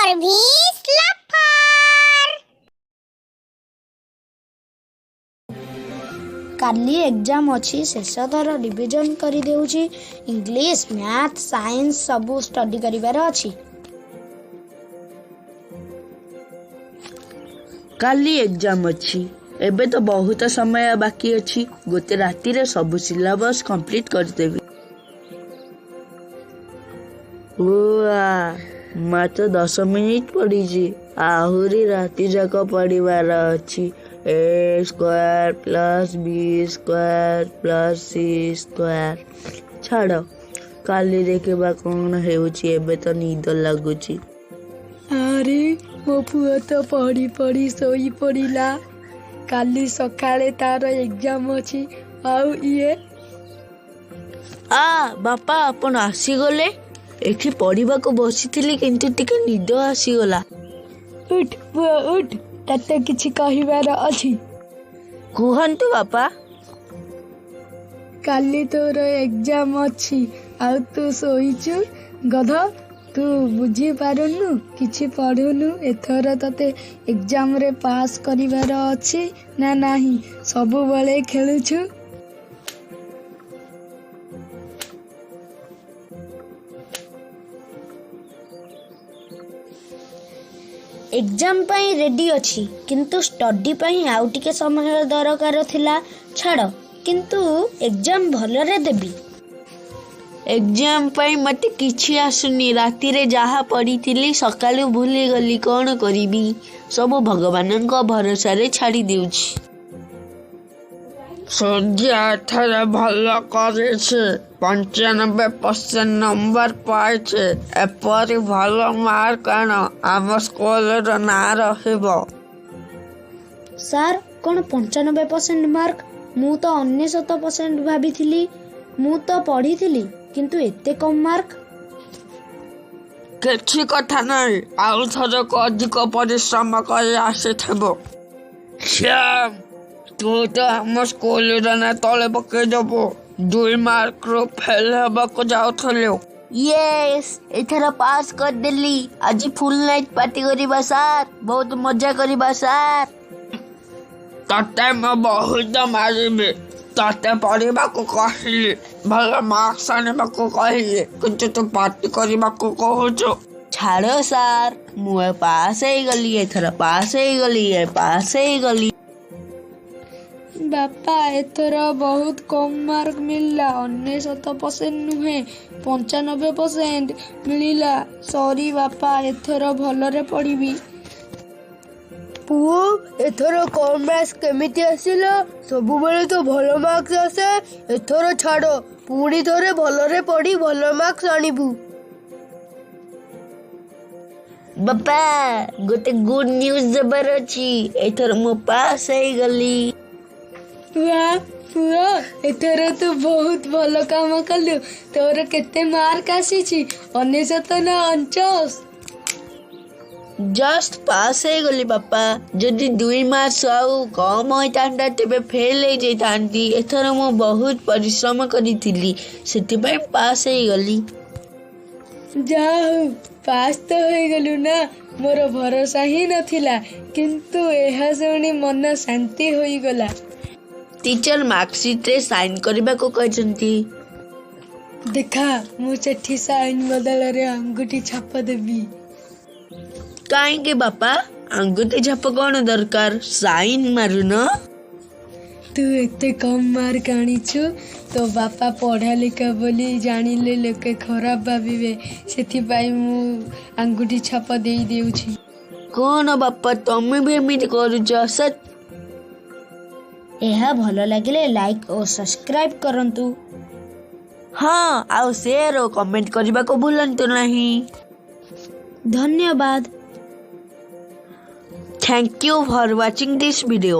Jarvis Laughter. କାଲି exam ଅଛି, ଶେଷ ଥର ରିଭିଜନ୍ କରିଦେଉଛି। ଇଂଲିଶ, ମ୍ୟାଥ୍, ସାଇନ୍ସ ସବୁ ଷ୍ଟଡି କରିବାର ଅଛି। କାଲି ଏକ୍ଜାମ୍ ଅଛି, ଏବେ ତ ବହୁତ ସମୟ ବାକି ଅଛି। ଗୋଟେ ରାତିରେ ସବୁ ସିଲାବସ୍ କମ୍ପ୍ଲିଟ୍ କରିଦେବି। ଉଆ, ମାତ୍ର 10 ମିନିଟ୍ ପଡ଼ିଛି, ଆହୁରି ରାତି ଯାକ ପଢ଼ିବାର ଅଛି। A square plus B square plus C square. ଛାଡ଼, କାଲି ଦେଖିବା କ'ଣ ହେଉଛି, ଏବେ ତ ନିଦ ଲାଗୁଛି। ଆରେ, ମୋ ପୁଅ ତ ପଢ଼ି ପଢ଼ି ଶୋଇ ପଡ଼ିଲା। କାଲି ସକାଳେ ତାର ଏକ୍ଜାମ୍ ଅଛି ଆଉ ଇଏ ଆ ବାପା, ଆପଣ ଆସିଗଲେ! ଏଠି ପଢ଼ିବାକୁ ବସିଥିଲି, କିନ୍ତୁ ଟିକେ ନିଦ ଆସିଗଲା। ଉଠ ପୁଅ ଉଠ, ତତେ କିଛି କହିବାର ଅଛି। କୁହନ୍ତୁ ବାପା। କାଲି ତୋର ଏକ୍ଜାମ୍ ଅଛି ଆଉ ତୁ ଶୋଇଛୁ। ଗଧ, ତୁ ବୁଝିପାରୁନୁ, କିଛି ପଢ଼ୁନୁ। ଏଥର ତତେ ଏକ୍ଜାମରେ ପାସ୍ କରିବାର ଅଛି ନା ନାହିଁ? ସବୁବେଳେ ଖେଳୁଛୁ। ଏକ୍ଜାମ୍ ପାଇଁ ରେଡି ଅଛି, କିନ୍ତୁ ଷ୍ଟଡି ପାଇଁ ଆଉ ଟିକେ ସମୟ ଦରକାର ଥିଲା। ଛାଡ଼, କିନ୍ତୁ ଏକ୍ଜାମ୍ ଭଲରେ ଦେବି। ଏକ୍ଜାମ୍ ପାଇଁ ମୋତେ କିଛି ଆସୁନି। ରାତିରେ ଯାହା ପଢ଼ିଥିଲି ସକାଳୁ ଭୁଲିଗଲି। କ'ଣ କରିବି, ସବୁ ଭଗବାନଙ୍କ ଭରସାରେ ଛାଡ଼ି ଦେଉଛି। ସୂର୍ଯ୍ୟ ଏଥର ଭଲ କରିଛି, 95% ନମ୍ବର ପାଇଛି। ଏପରି ଭଲ ମାର୍କ ଆଣ, ଆମ ସ୍କୁଲର ନାଁ ରହିବ। ସାର୍, କ'ଣ 95% ମାର୍କ? ମୁଁ ତ 99% ଭାବିଥିଲି। ମୁଁ ତ ପଢ଼ିଥିଲି, କିନ୍ତୁ ଏତେ କମ୍ ମାର୍କ? କିଛି କଥା ନାହିଁ, ଆଉ ଥରକୁ ଅଧିକ ପରିଶ୍ରମ କରି ଆସିଥିବୁ। ଶ୍ୟାମ, ତୁ ତ ଆମ ସ୍କୁଲର ନାଁ ତଳେ ପକେଇଦବୁ। 2 ମାର୍କରୁ ଫେଲ୍ ହେବାକୁ ଯାଉଥିଲୁ। ୟେସ୍, ଏଥର ପାସ୍ କରିଦେଲି। ଆଜି ଫୁଲ୍ ନାଇଟ୍ ପାର୍ଟି କରିବା ସାର୍, ବହୁତ ମଜା କରିବା ସାର୍। ତତେ ମୁଁ ବହୁତ ମାରିବି। ତତେ ପଢ଼ିବାକୁ କହିଲି, ଭଲ ମାର୍କସ ଆଣିବାକୁ କହିଲି, କିନ୍ତୁ ତୁ ପାର୍ଟି କରିବାକୁ କହୁଛୁ। ଛାଡ଼ ସାର୍, ମୁଁ ପାସ୍ ହେଇଗଲି। ଏଥର ପାସ୍ ହେଇଗଲି, ପାସ୍ ହେଇଗଲି। ବାପା, ଏଥର ବହୁତ କମ୍ ମାର୍କ ମିଳିଲା। 99% ନୁହେଁ, 95% ମିଳିଲା। ସରି ବାପା, ଏଥର ଭଲରେ ପଢ଼ିବି। ପୁଅ, ଏଥର କମ୍ ମାର୍କସ କେମିତି ଆସିଲା? ସବୁବେଳେ ତ ଭଲ ମାର୍କସ ଆସେ। ଏଥର ଛାଡ଼, ପୁଣି ଥରେ ଭଲରେ ପଢ଼ି ଭଲ ମାର୍କସ ଆଣିବୁ। ବାପା, ଗୋଟେ ଗୁଡ୍ ନ୍ୟୁଜ୍ ଦେବାର ଅଛି। ଏଥର ମୁଁ ପାସ୍ ହେଇଗଲି। ୱା ପୁଅ, ଏଥର ତୁ ବହୁତ ଭଲ କାମ କଲୁ। ତୋର କେତେ ମାର୍କ ଆସିଛି, 99 ନା 49? ଜଷ୍ଟ ପାସ୍ ହେଇଗଲି ବାପା। ଯଦି 2 ମାର୍କସ ଆଉ କମ୍ ହୋଇଥାନ୍ତା, ତେବେ ଫେଲ୍ ହେଇଯାଇଥାନ୍ତି। ଏଥର ମୁଁ ବହୁତ ପରିଶ୍ରମ କରିଥିଲି, ସେଥିପାଇଁ ପାସ୍ ହେଇଗଲି। ଯାହା ହଉ, ପାସ୍ ତ ହେଇଗଲୁ ନା। ମୋର ଭରସା ହିଁ ନଥିଲା, କିନ୍ତୁ ଏହା ଶୁଣି ମନ ଶାନ୍ତି ହୋଇଗଲା। ଟିଚର ମାର୍କସିଟ୍ରେ ସାଇନ୍ କରିବାକୁ କହିଛନ୍ତି। ଦେଖା, ମୁଁ ସେଠି ସାଇନ୍ ବଦଳରେ ଆଙ୍ଗୁଠି ଛାପ ଦେବି। କାହିଁକି ବାପା, ଆଙ୍ଗୁଠି ଛାପ କ'ଣ ଦରକାର? ସାଇନ୍ ମାରୁନ। ତୁ ଏତେ କମ୍ ମାର୍କ ଆଣିଛୁ, ତୋ ବାପା ପଢ଼ା ଲେଖା ବୋଲି ଜାଣିଲେ ଲୋକେ ଖରାପ ଭାବିବେ। ସେଥିପାଇଁ ମୁଁ ଆଙ୍ଗୁଠି ଛାପ ଦେଇ ଦେଉଛି। କ'ଣ ବାପା, ତମେ ବି ଏମିତି କରୁଛ? ସତ୍। ଏହା ଭଲ ଲାଗିଲେ ଲାଇକ୍ ଓ ସବସ୍କ୍ରାଇବ୍ କରନ୍ତୁ। ହଁ, ଆଉ ସେୟାର ଓ କମେଣ୍ଟ କରିବାକୁ ଭୁଲନ୍ତୁ ନାହିଁ। ଧନ୍ୟବାଦ। Thank you for watching this video.